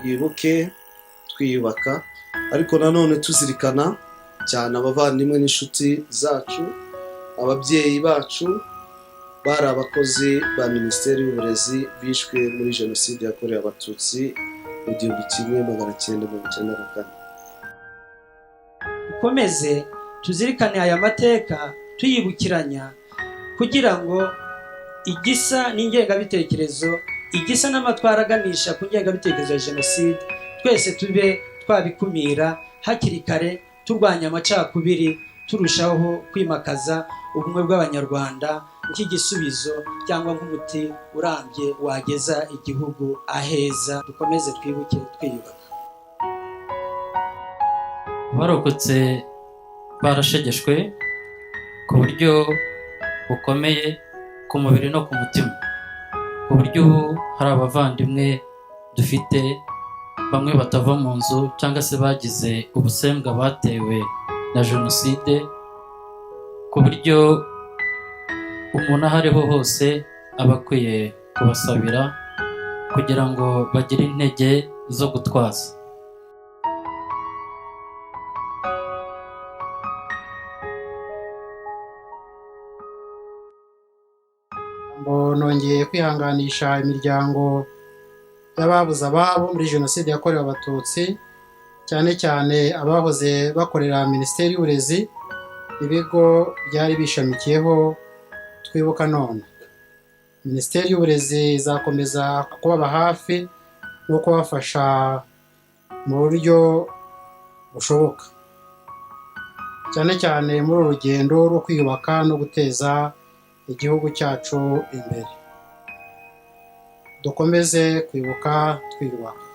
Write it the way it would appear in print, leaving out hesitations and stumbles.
Twibuke twiyubaka, ariko nanone tuzirikana cyane abavandimwe n'inshuti zacu, ababyeyi bacu bari abakozi ba Minisiteri y'Uburezi bishwe muri Jenoside yakorewe Abatutsi mu 1994. Dukomeze tuzirikane aya mateka tuyibukiranya, kugira ngo igisa n'ingengabitekerezo, igisa n'amatwara aganisha ku ngengabitekerezo ya jenoside, twese tube twabikumira hakiri kare, turwanya amacakubiri, turushaho kwimakaza ubumwe bw'Abanyarwanda nk'igisubizo cyangwa nk'umuti urambye wageza igihugu aheza. Dukomeze twibuke twiyubaka. Abarokotse barashegeshwe ku buryo bukomeye ku mubiri no ku mutima, ku buryo ubu hari abavandimwe dufite bamwe batava mu nzu cyangwa se bagize ubusembwa batewe na jenoside, ku buryo umuntu aho ariho hose aba akwiye kubasabira kugira ngo bagire intege zo gutwaza. Nongeye kwihanganisha imiryango y'ababuze ababo muri Jenoside yakorewe Abatutsi, cyane cyane abahoze bakorera Minisiteri y'Uburezi, ibigo byari bishamikiyeho twibuka none. Minisiteri y'Uburezi izakomeza kubaba hafi no kubafasha mu buryo bushoboka, cyane cyane muri uru rugendo rwo kwiyubaka no guteza igihugu cyacu imbere. Dukomeze kwibuka twiyubaka.